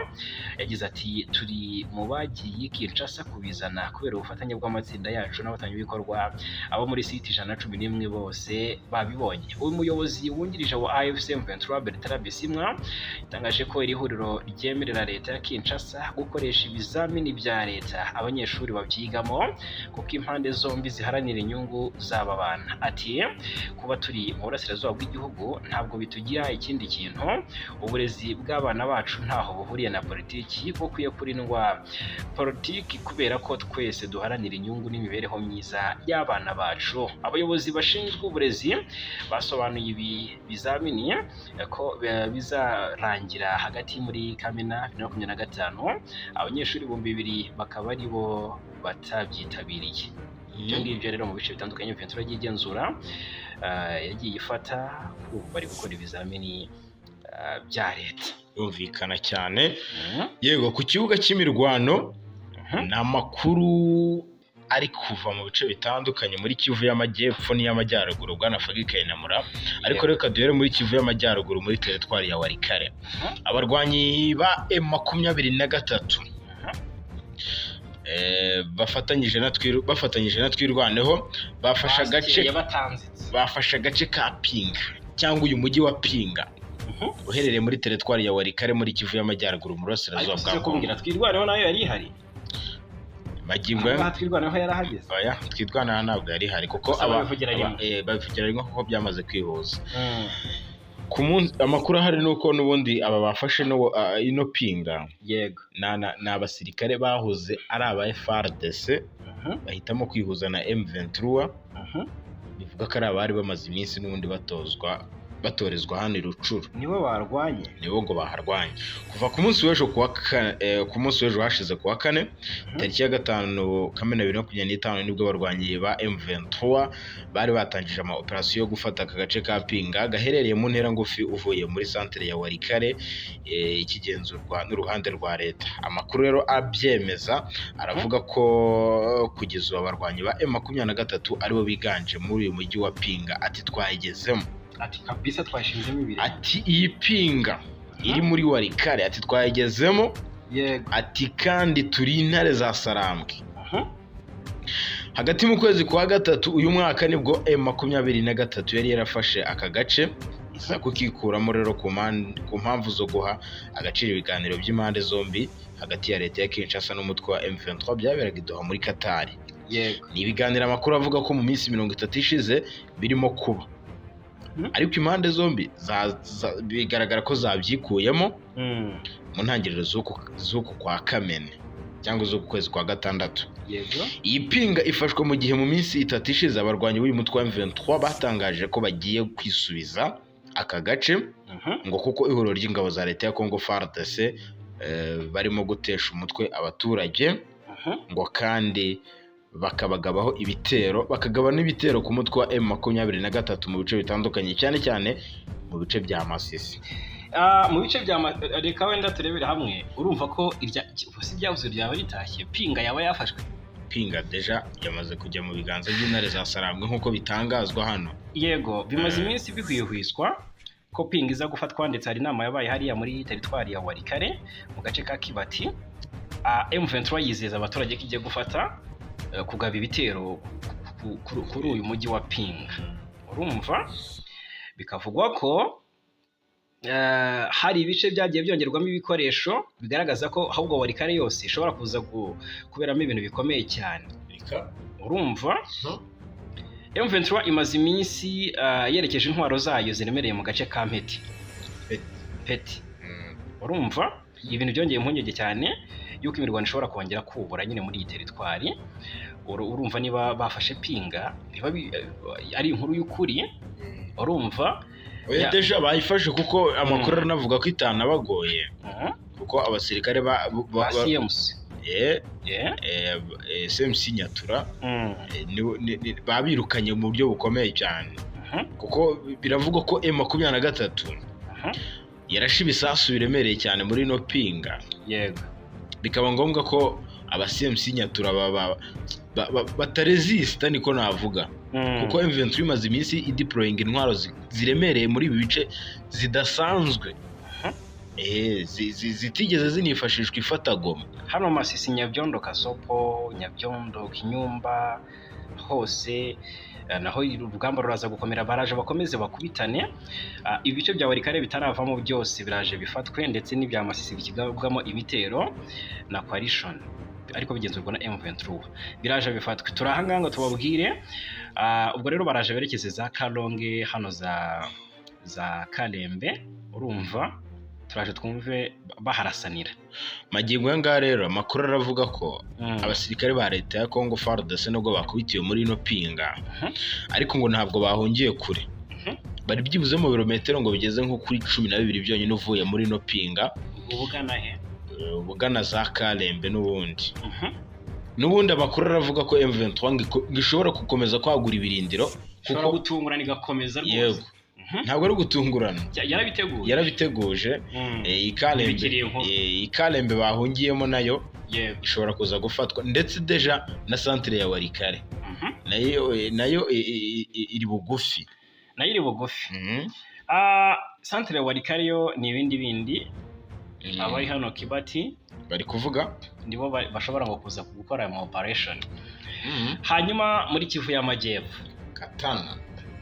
Yagize ati: "Turi mu bagiye Kinshasa kubizana kubera ubufatanye bw'amatsinda yacu n'abafatanyabikorwa, abo muri site 111 bose babibonye." Uyu muyobozi wungirije wa AFC M23, Bertrand Bisimwa, yatangaje ko iri huriro ryemerera leta ya Kinshasa gukoresha ibizamini bya leta abanyeshuri babyigamo, kuko impande zombi ziharanira inyungu z'aba bana. Ati: "Kuba turi mu burasirazuba bw'igihugu ntabwo bitugira ikindi kintu. Uburezi bw'abana bacu ntaho buhuriye na politiki, bukwiye kurindwa politiki kubera ko twese duharanira inyungu n'imibereho myiza y'abana bacu." Abayobozi bashinzwe uburezi basobanuye ibi bizamini ko bizarangira hagati muri Kamena 2025, abanyeshuri 2000 bakaba ari bo batabyitabiriye. Ibyo ngibyo rero mu bice bitandukanye Ventura yagiye igenzura, yagiye ifata, ubu bari gukora ibizamini bya leta. Yumvikana cyane. Yego, ku kibuga cy'imirwano ni amakuru ari kuva mu bice bitandukanye muri Kivu y'Amajyepfo n'iy'Amajyaruguru, bwana Fagi Kayinamura. Ariko reka duhere muri Kivu y'Amajyaruguru, muri teritwari ya Walikale. Abarwanyi ba M23 bafatanyije na Twirwaneho bafashe agace Yabatanzitse. bafashe agace ka Pinga, cyangwa uyu mujyi wa Pinga uherereye muri teritwari ya Walikale muri Kivu y'Amajyaruguru, mu burasirazuba Ariko bwa size Kongo. kumbwira, Twirwaneho nayo yari ihari? Magingo Aha Twirwaneho yarahageze? Oya, Twirwaneho ntabwo yari ihari kuko Gusa babivugira rimwe. Babivugira rimwe kuko byamaze kwihuza. Ku munsi amakuru ahari ni uko n'ubundi aba bafashe ino Pinga ni abasirikare bahoze ari aba FARDC. Bahitamo kwihuza na M23. Bivuga ko ari abari bamaze iminsi n'ubundi batozwa, batorezwa hano i Rucuru. Nibo barwanye. Nibo ngo baharwanye kuva ku munsi w'ejo ku munsi w'ejo hashize, ku wa kane, tariki ya 5 Kamena 2025, nibwo abarwanyi ba M23 bari batangije ama operasiyo yo gufata aka gace ka Pinga gaherereye mu ntera ngufi uvuye muri santere ya Walikale, ikigenzurwa n'uruhande rwa leta. Amakuru rero abyemeza aravuga ko kugeza ubu abarwanyi ba M23 aribo biganje muri uyu mujyi wa Pinga. Ati: "Twayigezemo." Ati: "Kabisa twashinzemo ibirenge." Ati: "Iyi Pinga iri muri Walikale," ati, "twayigezemo." Ati: "Kandi turi intare za Sarambwe." Hagati mu kwezi kwa gatatu uyu mwaka nibwo M23 yari yarafashe aka gace, iza kukikuramo rero ku mpamvu zo guha agaciro ibiganiro by'impande zombi hagati ya leta ya Kinshasa n'umutwe wa M23 byaberaga i Doha muri Qatar. Ni ibiganiro amakuru avuga ko mu minsi 30 ishize birimo kuba, ariko impande zombi bigaragara ko zabyikuyemo mu ntangiriro z'uku kwa Kamena cyangwa z'uku kwezi kwa gatandatu. Iyi Pinga ifashwe mu gihe mu minsi 3 ishize abarwanyi b'uyu mutwe wa M23 batangaje ko bagiye kwisubiza aka gace, ngo kuko ihuriro ry'ingabo za leta ya Congo FARDC barimo gutesha umutwe abaturage, ngo kandi bakabagabaho ibitero, bakagaba n'ibitero ku mutwe wa M23 mu bice bitandukanye, cyane cyane mu bice bya Masisi. Ah, mu bice bya reka wenda turebere hamwe. Urumva ko irya si ibyavuze ryaba ritashye, Pinga yaba yafashwe. Pinga déjà yamaze kujya mu biganza by'intare za Sarambwe nk'uko bitangazwa hano. Yego, bimaze iminsi bihwihwiswa ko Pinga iza gufatwa, ndetse hari inama yabaye hariya muri teritwari ya Walikale mu gace ka Kibati. M23 yizeza abaturage ko igiye gufata, kugaba ibitero kuri uyu mujyi wa Pinga. Urumva bikavugwa ko hari ibice byagiye byongerwamo ibikoresho, bigaragaza ko ahubwo Walikale yose ishobora kuza kuberamo ibintu bikomeye cyane. Urumva M23 imaze iminsi yerekeje intwaro zayo ziremereye mu gace ka Mpeti. Mpeti. Mpeti. Urumva ibintu byongeye impungenge cyane yuko imirwano ishobora kongera kubura nyine muri iyi teritwari. Urumva niba bafashe Pinga, niba ari inkuru y'ukuri, urumva Oya, déjà bayifashe, kuko amakuru aranavuga ko itanabagoye, kuko abasirikare ba CMC. CMC Nyatura, babirukanye mu buryo bukomeye cyane, kuko biravugwa ko M23 yarashe ibisasu biremereye cyane muri ino Pinga, bikaba ngombwa ko aba CMC Nyatura bataresista, niko navuga, kuko M23 imaze iminsi ideploying intwaro ziremereye muri ibi bice zidasanzwe, zitigeze zinifashishwa ifata Goma. Hano Masisi, Nyabyondo, Kasopo, Nyabyondo, Kinyumba hose, naho urugamba ruraza gukomera, baraje bakomeze bakubitane. Ibice bya Walikale bitaravamo byose biraje bifatwe, ndetse n'ibya Masisi bikigabwamo ibitero na coalition ariko bigenzurwa na M23 biraje bifatwe. Turi aha ngaha ngo tubabwire. Ubwo rero baraje berekeze za Kalonge hano, za Kalembe. Urumva turaje twumve baharasanira. Magingo aya ngaya rero amakuru aravuga ko abasirikare ba leta ya Congo FARDC, nubwo bakubitiwe muri ino Pinga, ariko ngo ntabwo bahungiye kure. Bari byibuze mu birometero ngo bigeze nko kuri 12 byonyine uvuye muri ino Pinga. Ubugana he? Ubugana za Kalembe n'ubundi. N'ubundi amakuru aravuga ko M23 ngo ishobora gukomeza kwagura ibirindiro. Ishobora Kuko gutungurana igakomeza rwose. Yego. Ntabwo ari ugutungurana. Yarabiteguye. Yarabiteguje. Ikalembe Ibikiri inkuru. Ikalembe bahungiyemo nayo ishobora kuza gufatwa, ndetse déjà na santere ya Walikale nayo iri bugufi. Nayo iri bugufi. Santere Walikale yo ni ibindi bindi. Abari hano Kibati bari kuvuga nibo bashobora ngo kuza gukora aya ma operation. Hanyuma muri Kivu y'Amajyepfo, Katana.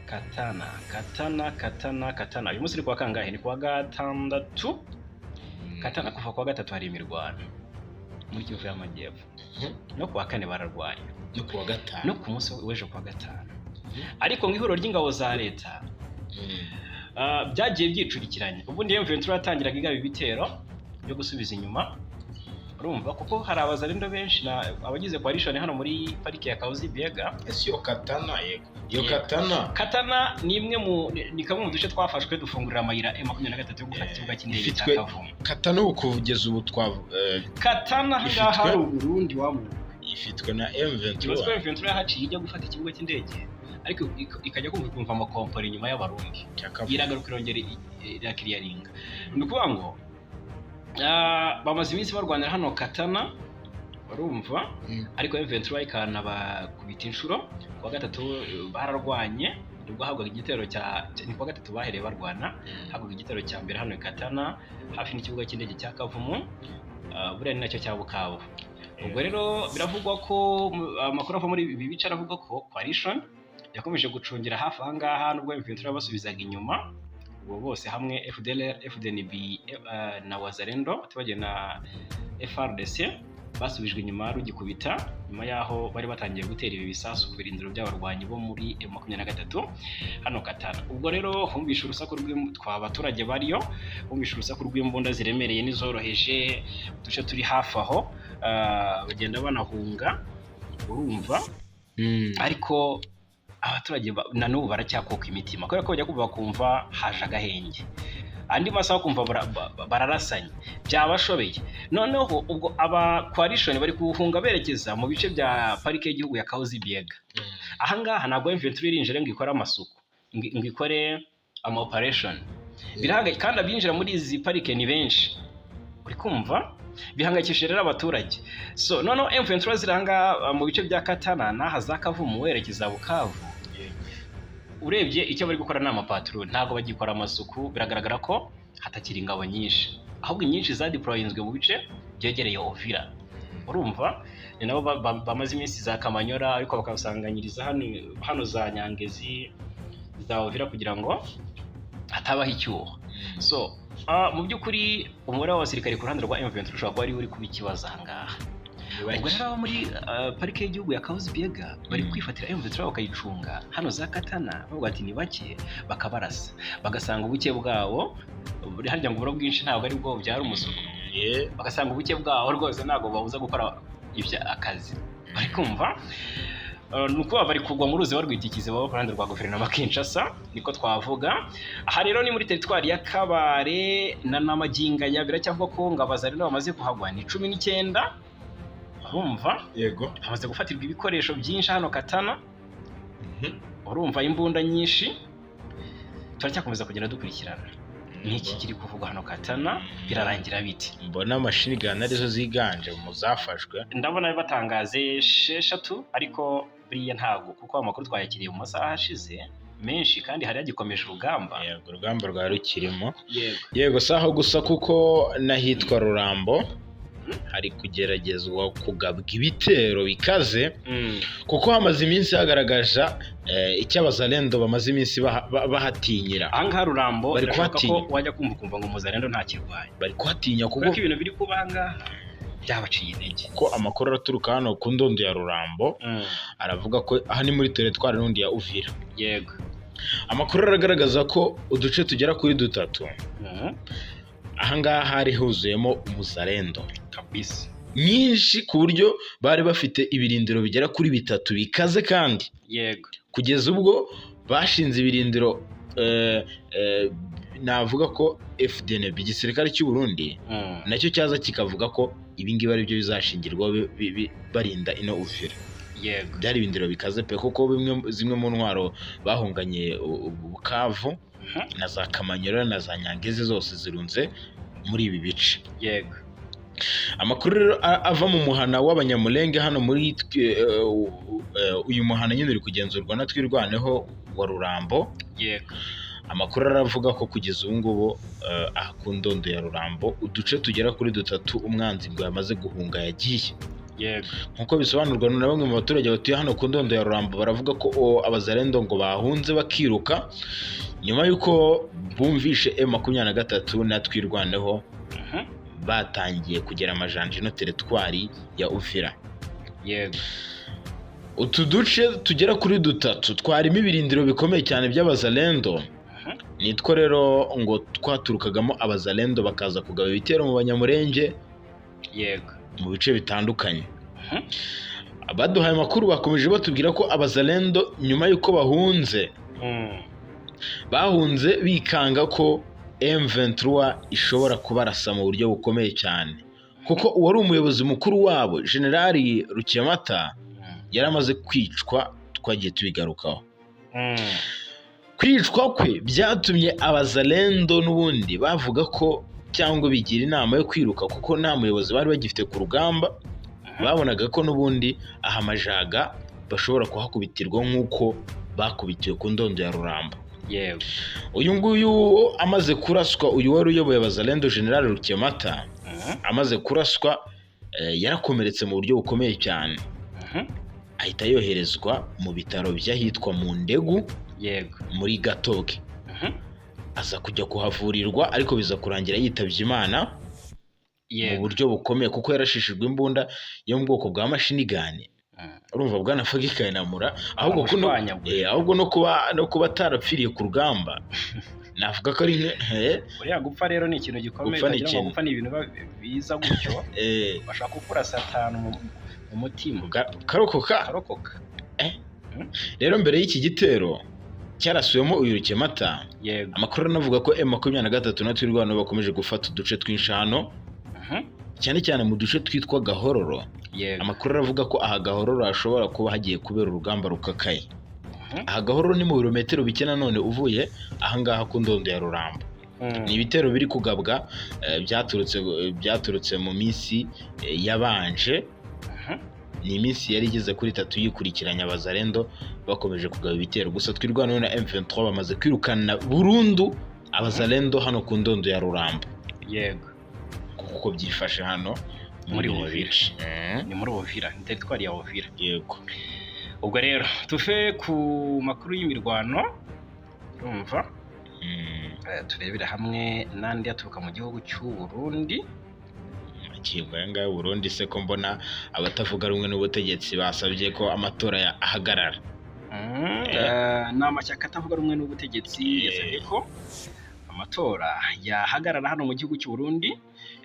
Katana, Katana, Katana, Katana. Uyu munsi ni kuwa kangahe? Ni kuwa gatandatu. Katana kuva kuwa gatatu hari imirwano muri Kivu y'Amajyepfo. No kuwa kane bararwanya. No kuwa gatanu. No ku munsi w'ejo kuwa gatanu. Ariko ngo ihuriro ry'ingabo za leta, byagiye byicurikiranya. Ubundi M23 yatangiraga igaba ibitero byo gusubiza inyuma. Urumva, kuko hari abazalendo benshi na abagize coalition hano muri parike ya Kahuzi Biega. Ese iyo Katana, yego, iyo Yego. Katana. Katana ni imwe mu ni kamwe mu duce twafashwe dufungurira amayira M23 yo gufata ikibuga cy'indege cya Kavumu. Katana ubu kugeza ubu twa Katana ahangaha hari Uburundi wamu ifitwe na M23. Ikibazo ko M23 yahaciye ijya gufata ikibuga cy'indege, ariko ikajya kumva ikumva amakompora inyuma y'Abarundi. Cya Kavumu. Iragaruka, irongera irakiriyaringa. Ni ukuvuga ngo bamaze iminsi barwanira hano Katana, barumva, ariko M23 ikanabakubita inshuro. Kuwa gatatu bararwanye, nibwo habwaga igitero cya, ni kuwa gatatu bahereye barwana, habwaga igitero cya mbere hano i Katana hafi n'ikibuga cy'indege cya Kavumu, buriya ni nacyo cya Bukavu. Ubwo rero biravugwa ko amakuru ava muri ibi bice aravuga ko coalition yakomeje gucungira hafi aha ngaha nubwo M23 yabasubizaga inyuma. Ubwo bose hamwe FDLR, FDNB na Wazalendo, tutibagiwe na FARDC, basubijwe inyuma rugikubita nyuma y'aho bari batangiye gutera ibi bisasu ku birindiro by'abarwanyi bo muri M23 hano Katana. Ubwo rero humvishe urusaku twa abaturage bariyo bumvishe urusaku rw'imbunda ziremereye n'izoroheje, uduce turi hafi aho, bagenda banahunga, urumva. Ariko abaturage na n'ubu baracyakuka imitima kubera ko bajya kumva bakumva haje agahenge, andi masaha kumva bararasanye, byabashobeye. Noneho ubwo aba coalition bari kuhunga berekeza mu bice bya parike y'igihugu ya Kahuzi Biega. Ahangaha ntabwo M23 irinjira ngo ikore amasuku, ngo ikore ama operation. Kandi abinjira muri izi parike ni benshi, uri kumva, bihangayikishije rero abaturage. So noneho M23 ziri ahangaha mu bice bya Katana n'aha za Kavumu werekeza Bukavu. Urebye icyo bari gukora ni amapatrouille, ntabwo bagikora amasuku. Biragaragara ko hatakiri ingabo nyinshi, ahubwo inyinshi zadeployinzwe mu bice byegereye Uvira. Urumva, ni nabo bamaze iminsi za Kamanyora, ariko bakabasanganyiriza hano za Nyangezi, za Uvira, kugira ngo hatabaho icyuho. So mu by'ukuri umubare w'abasirikare ku ruhande rwa M23 ushobora kuba ari uri kuba ikibazo aha ngaha. Ubwo rero abo muri parike y'igihugu ya Kahuzi Biega bari kwifatira M23 bakayicunga hano za Katana, bavuga ati ni bake, bakabarasa, bagasanga ubuke bwabo buri harya ngo uburo bwinshi ntabwo ari bwo bubyara umusuku. Bagasanga ubuke bwabo rwose ntabwo babuza gukora ibya akazi bari kumva. Ni ukuba bari kugwa mu ruzi barwita ikiziba ku ruhande rwa guverinoma Kinshasa, niko twavuga. Aha rero ni muri teritwari ya Kabare na Namaginga. Biracyavuga ko Ngabaza rero bamaze kuhagwa ni 19, urumva. Hamaze gufatirwa ibikoresho byinshi hano Katana, urumva, imbunda nyinshi. Turacyakomeza kugenda dukurikirana n'iki kiri kuvugwa hano Katana, birarangira bite. Mbona machine gun arizo ziganje mu zafashwe. Ndabona batangaze 6, ariko buriya ntabwo, kuko amakuru twayakiriye mu masaha ashize menshi kandi hari hagikomeje urugamba. Yego, urugamba rwari rukirimo. Yego. Yego, si aho gusa, kuko n'ahitwa Rurambo hari kugeragezwa kugabwa ibitero bikaze, kuko hamaze iminsi hagaragaza icyo abazalendo bamaze iminsi bahatinyira. Ahangaha Rurambo Bari birashoboka ko kuhatinya. wajya kumva ukumva ngo muzalendo ntakirwaye. Bari kuhatinya kuko Kubera ko ibintu biri kuba ahangaha byabaciye intege. Ko amakuru araturuka hano ku ndondo ya Rurambo aravuga ko aha ni muri teritwari n'undi ya Uvira. Amakuru aragaragaza ko uduce tugera kuri dutatu ahangaha hari huzuyemo umuzalendo nyinshi, ku buryo bari bafite ibirindiro bigera kuri bitatu bikaze, kandi kugeza ubwo bashinze ibirindiro, navuga ko FDNB, igisirikare cy'u Burundi, nacyo cyaza kikavuga ko ibi ngibi ari byo bizashingirwaho barinda ino Uvira. Byari ibirindiro bikaze pe, kuko zimwe mu ntwaro bahunganye Bukavu na za Kamanyora na za Nyangezi zose zirunze muri ibi bice. Amakuru rero ava mu muhana w'Abanyamulenge hano muri uyu muhana nyine uri kugenzurwa na Twirwaneho wa Rurambo. Amakuru aravuga ko kugeza ubu ngubu aha ku ndondo ya Rurambo uduce tugera kuri dutatu umwanzi ngo yamaze guhunga, yagiye. Nk'uko bisobanurwa na bamwe mu baturage batuye hano ku ndondo ya Rurambo, baravuga ko abazalendo ngo bahunze bakiruka nyuma y'uko bumvishe M23 na Twirwaneho batangiye kugera amajanja ino teritwari ya Uvira. Utu duce tugera kuri dutatu twarimo ibirindiro bikomeye cyane by'abazalendo, nitwo rero ngo twaturukagamo abazalendo bakaza kugaba ibitero mu Banyamurenge. Mu bice bitandukanye. Abaduhaye amakuru bakomeje batubwira ko Abazalendo nyuma y'uko bahunze, bahunze bikanga ko M23 ishobora kubarasa mu buryo bukomeye cyane, kuko uwari umuyobozi mukuru wabo, Generali Rukemata, yari amaze kwicwa. Twagiye tubigarukaho. Kwicwa kwe byatumye Abazalendo n'ubundi bavuga ko cyangwa bigira inama yo kwiruka, kuko nta muyobozi bari bagifite ku rugamba. Babonaga ko n'ubundi aha Majaga bashobora kuhakubitirwa nk'uko bakubitiwe ku Ndondo ya Ruramba. Uyu nguyu amaze kuraswa, uyu wari uyoboye Abazalendo, General Rukemata, amaze kuraswa, yarakomeretse mu buryo bukomeye cyane, ahita yoherezwa mu bitaro by'ahitwa mu Ndegu, muri Gatoke. Aza kujya kuhavurirwa, ariko biza kurangira yitabye Imana mu buryo bukomeye, kuko yarashishijwe imbunda yo mu bwoko bwa machine gun. Urumva bwana Fagi Kayinamura, ahubwo kuno Aramushwanyaguje. Ahubwo no kuba atarapfiriye ku rugamba, navuga ko ari Buriya gupfa rero ni ikintu gikomeye. Gupfa ni Utagira ngo ikintu. gupfa ni ibintu biba biza gutyo. Bashaka kukurasa atanu mu mutima, karokoka. Karokoka. Rero mbere y'iki gitero cyarasuwemo uyu Rukemata, amakuru anavuga ko M23 na Twirwaneho bakomeje gufata uduce twinshi hano, cyane cyane mu duce twitwa Gahororo. Amakuru aravuga ko aha Gahororo hashobora kuba hagiye kubera urugamba rukakaye. Aha Gahororo ni mu birometero bike nanone uvuye ahangaha ku Ndondo ya Rurambo. Ni ibitero biri kugabwa, byaturutse mu minsi yabanje. Ni iminsi yari igeze kuri 3 yikurikiranya Abazalendo bakomeje kugaba ibitero. Gusa Twirwaneho na M23 bamaze kwirukana burundu Abazalendo hano ku Ndondo ya Rurambo, kuko byifashe hano Muri bino Uvira. bice. Ni muri Uvira, ni teritwari ya Uvira. Yego. Ubwo rero tuve ku makuru y'imirwano, urumva, turebere hamwe n'andi aturuka mu gihugu cy'u Burundi. Magingo aya ngaya Burundi se ko mbona abatavuga rumwe n'ubutegetsi basabye ko amatora ya ahagarara? Ni amashyaka atavuga rumwe n'ubutegetsi yasabye ko amatora yahagarara hano mu gihugu cy'u Burundi.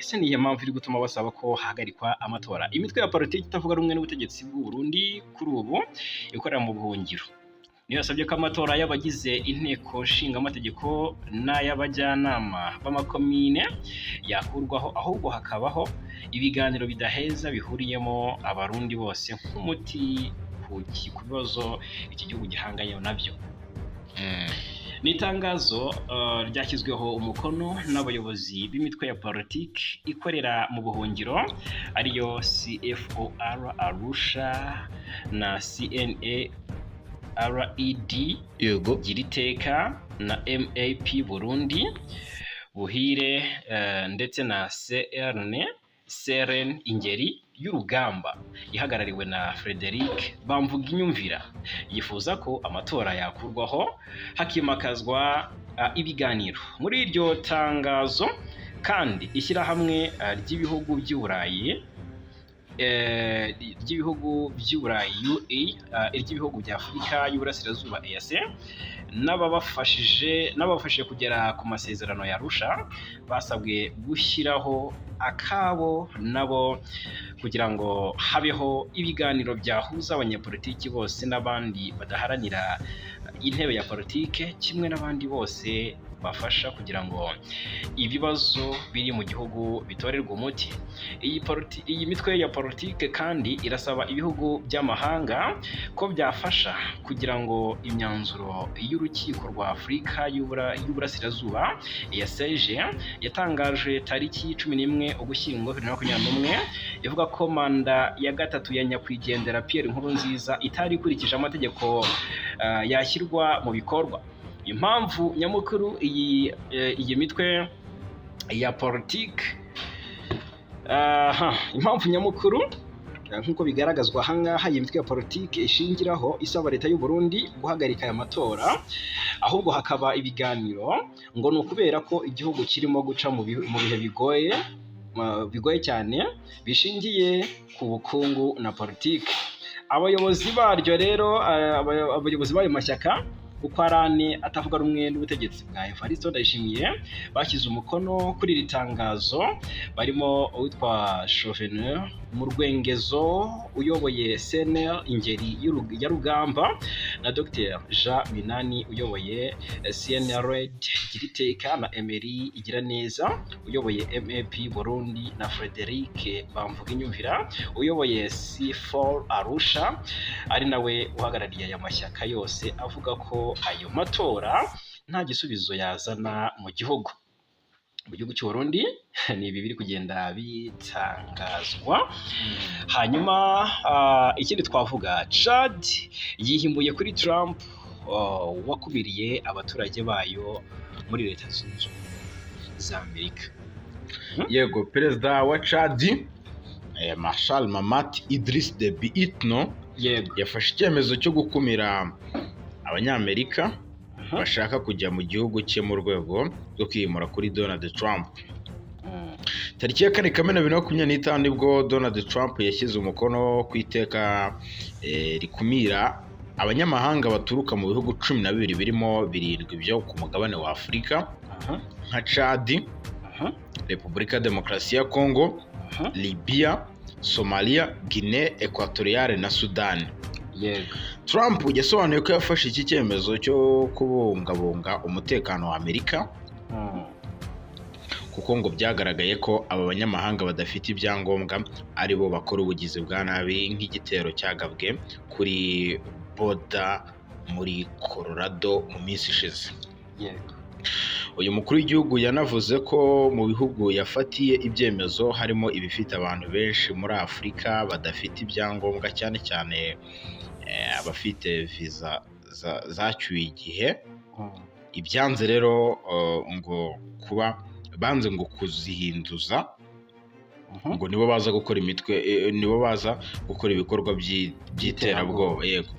Ese niyo mpamvu iri gutuma basaba ko hahagarikwa amatora? Imitwe ya politiki itavuga rumwe n'ubutegetsi bw'u Burundi kuri ubu ikorera mu buhungiro niyo yasabye ko amatora y'abagize inteko nshingamategeko n'ay'abajyanama b'amakomine yakurwaho, ahubwo hakabaho ibiganiro bidaheza bihuriyemo Abarundi bose nk'umuti ku bibazo iki gihugu gihanganye nabyo. Ni itangazo ryashyizweho umukono n'abayobozi b'imitwe ya politiki ikorera mu buhungiro, ariyo CFOR Arusha na CNA RED Giriteka na MAP Burundi Buhire, ndetse na CRN Ingeri y'Urugamba ihagarariwe na Frederic Bamvuginyumvira. Yifuza ko amatora yakurwaho hakimakazwa ibiganiro. Muri iryo tangazo kandi, ishyirahamwe ry'ibihugu by'i Burayi, UE, iry'ibihugu bya Afurika y'Uburasirazuba EAC, n'ababafashije kugera ku masezerano ya Arusha basabwe gushyiraho akabo nabo kugira ngo habeho ibiganiro byahuza abanyepolitiki bose n'abandi badaharanira intebe ya politike, kimwe n'abandi bose bafasha kugira ngo ibibazo biri mu gihugu bitorerwe umuti. Iyi mitwe ya politike kandi irasaba ibihugu by'amahanga ko byafasha kugira ngo imyanzuro y'urukiko rwa Afurika y'Uburasirazuba EACJ yatangaje tariki 11 Ugushyingo 2021, ivuga ko manda ya gatatu ya nyakwigendera Pierre Nkurunziza itari ikurikije amategeko, yashyirwa mu bikorwa. Impamvu nyamukuru iyi mitwe ya politike, aha, impamvu nyamukuru, nk'uko bigaragazwa ahangaha, iyi mitwe ya politike ishingiraho isaba leta y'u Burundi guhagarika aya matora ahubwo hakaba ibiganiro, ngo ni ukubera ko igihugu kirimo guca mu bihe bigoye, bigoye cyane bishingiye ku bukungu na politike. Abayobozi baryo rero, abayobozi b'ayo mashyaka uko ari ane atavuga rumwe n'ubutegetsi bwa Evariste Ndayishimiye bashyize umukono kuri iri tangazo, barimo uwitwa Chauveneur. Murwengezo uyoboye CNL Ingeri ya Rugamba na Dr Jean Minani uyoboye CNRD Giriteka na Emery Igiraneza uyoboye MAP Burundi na Frederic Bamvuginyumvira uyoboye C4 Arusha, ari nawe uhagarariye aya mashyaka yose, avuga ko ayo matora nta gisubizo yazana mu gihugu. Mu gihugu cy'u Burundi ni ibi biri kugenda bitangazwa. Hanyuma ikindi twavuga, Chad yihimbuye kuri Trump wakubiriye abaturage bayo muri Leta Zunze Ubumwe za Amerika. Yego, perezida wa Chadi Marshal Mahamat Idriss Deby Itno yafashe icyemezo cyo gukumira Abanyamerika bashaka kujya mu gihugu cye mu rwego rwo kwihimura kuri Donald Trump. Tariki ya 4 Kamena 2025 nibwo Donald Trump yashyize umukono ku iteka rikumira abanyamahanga baturuka mu bihugu 12 birimo birindwi byo ku mugabane wa Afurika nka Chad, Repubulika ya Demokarasi ya Congo, Libya, Somalia, Guinée Equatoriale na Sudani. Trump yasobanuye ko yafashe iki cyemezo cyo kubungabunga umutekano wa Amerika kuko ngo byagaragaye ko aba banyamahanga badafite ibyangombwa ari bo bakora ubugizi bwa nabi, nk'igitero cyagabwe kuri Boulder muri Colorado mu minsi ishize. Uyu mukuru w'igihugu yanavuze ko mu bihugu yafatiye ibyemezo harimo ibifite abantu benshi muri Afurika badafite ibyangombwa, cyane cyane abafite viza zacyuye igihe. Ibyanze rero ngo kuba banze ngo kuzihinduza ngo nibo baza gukora imitwe, nibo baza gukora ibikorwa by'iterabwoba. Yego,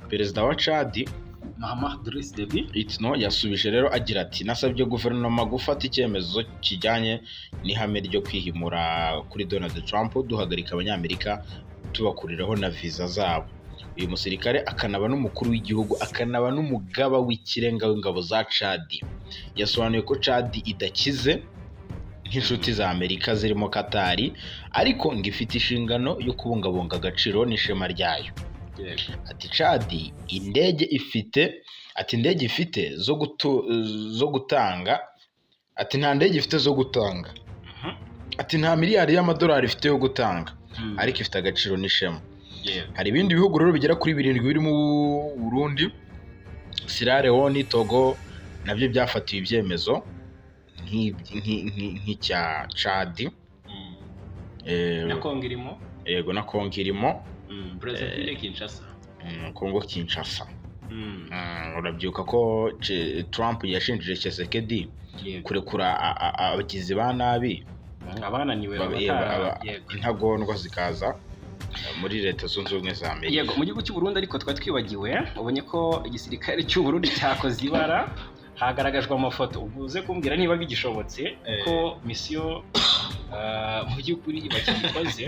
perezida wa Chad Mahamat Idriss Deby Itno yasubije rero agira ati: "Nasabye guverinoma gufata icyemezo kijyanye n'ihame ryo kwihimura kuri Donald Trump, duhagarika Abanyamerika tubakuriraho na viza zabo." Uyu musirikare akanaba n'umukuru w'igihugu akanaba n'umugaba w'ikirenga w'ingabo za Chad yasobanuye ko Chad idakize nk'inshuti za Amerika zirimo Katari, ariko ngo ifite inshingano yo kubungabunga agaciro n'ishema ryayo. Ati Chad indege ifite, ati indege ifite zo gutanga, ati nta ndege ifite zo gutanga, ati nta miliyari y'amadolari ifite yo gutanga, ariko ifite agaciro n'ishema. Hari ibindi bihugu rero bigera kuri birindwi birimo Burundi, Sierra Leone, Togo, nabyo byafatiwe ibyemezo nk'icya Chad. Na Kongo irimo. Yego, na Kongo irimo. Brazzaville, Kinshasa. Kongo Kinshasa. Urabyibuka ko Trump yashinjije Tshisekedi kurekura abagizi ba nabi abananiwe intagondwa zikaza muri Leta Zunze Ubumwe za Amerika. Yego, mu gihugu cy'u Burundi ariko twari twibagiwe, ubonye ko igisirikare cy'u Burundi cyakoze ibara, hagaragajwe amafoto. Ubuze kumbwira niba bigishobotse ko misiyo mu by'ukuri bakiyikoze.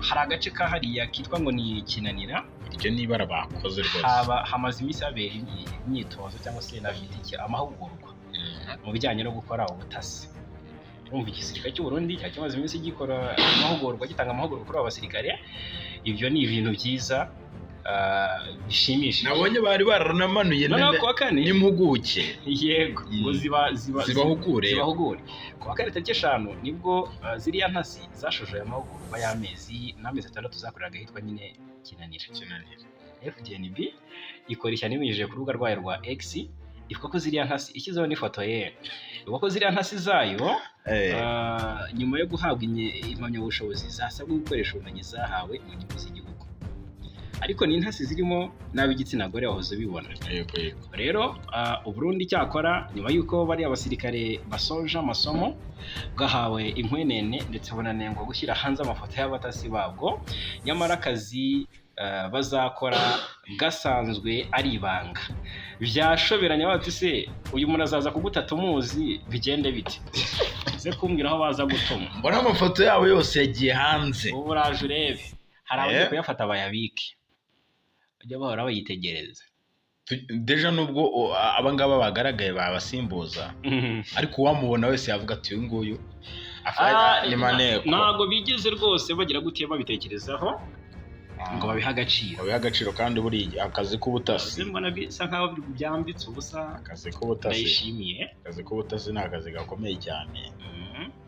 Hari agace kahariya kitwa ngo ni Kinanira. Iryo ni ibara bakoze rwose. Hamaze iminsi habera imyitozo cyangwa se nabyita iki, amahugurwa mu bijyanye no gukora ubutasi. Urumva igisirikare cy'u Burundi cyari kimaze iminsi gikora amahugurwa, gitanga amahugurwa kuri aba basirikare. Ibyo ni ibintu byiza bishimishije. Nabonye bari baranamanuye Noneho kuwa kane n'impuguke. Yego, ngo zibahugure. Zibahugure. Kuwa kane tariki 5 nibwo ziriya ntasi zashoje aya mahugurwa y'amezi n'amezi 6 zakoreraga ahitwa nyine Kinanira. Kinanira. FDNB ikora ishyano ibinyujije ku rubuga rwayo rwa X, ivuga ko ziriya ntasi, ishyizeho n'ifoto ye, ivuga ko ziriya ntasi zayo nyuma yo guhabwa impamyabushobozi zasabwe gukoresha ubumenyi zahawe mu nyungu z'igihugu. Ariko ni intasi zirimo n'ab'igitsina gore, wahoze ubibona. Yego yego. Rero Uburundi cyakora nyuma y'uko bariya basirikare basoje amasomo, bwahawe inkwenene ndetse bunanengwa gushyira hanze amafoto y'abatasi babwo, nyamara akazi bazakora gasanzwe ari ibanga. Byashoberanye bati se uyu muntu azaza kugutata umuzi bigende bite? Uze kumbwira aho baza gutuma. Mbona amafoto yabo yose yagiye hanze. Ubu uraje urebe, hari abagiye kuyafata bayabike, bajya bahora bayitegereza. Déjà nubwo abangaba bagaragaye babasimbuza, ariko uwamubona wese yavuga ati uyu nguyu. Ni maneko. Ntabwo bigeze rwose bagira gute babitekerezaho ngo babihe agaciro. Babihe agaciro, kandi buriya akazi k'ubutasi Mbona bisa nkaho byambitse ubusa. Akazi k'ubutasi. Ndayishimiye. Akazi k'ubutasi ni akazi gakomeye cyane.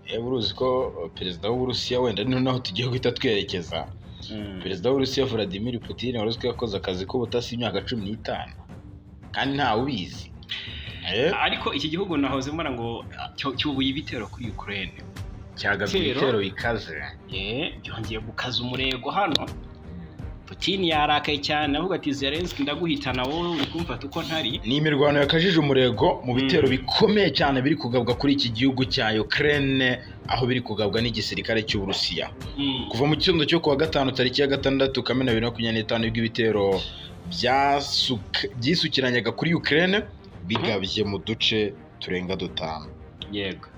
Yewe, uruzi ko perezida w'Uburusiya, wenda ni naho tugiye guhita twerekeza, perezida w'Uburusiya Vladimir Putin, wari uzwi ko yakoze akazi k'ubutasi imyaka 15 kandi ntawe ubizi. Ariko iki gihugu nahoze mbona ngo cyubuye ibitero kuri Ukraine. Cyagabye ibitero bikaze. Byongeye gukaza umurego hano. Putin yarakaye cyane, avuga ati: "Zelensky, ndaguhitana, wowe uri kumfata uko ntari." Ni imirwano yakajije umurego mu bitero bikomeye cyane biri kugabwa kuri iki gihugu cya Ukraine, aho biri kugabwa n'igisirikare cy'Uburusiya kuva mu gitondo cyo kuwa gatanu, tariki ya 6 Kamena 2025, ubwo ibitero byisukiranyaga kuri Ukraine bigabye mu duce turenga dutanu. Yego.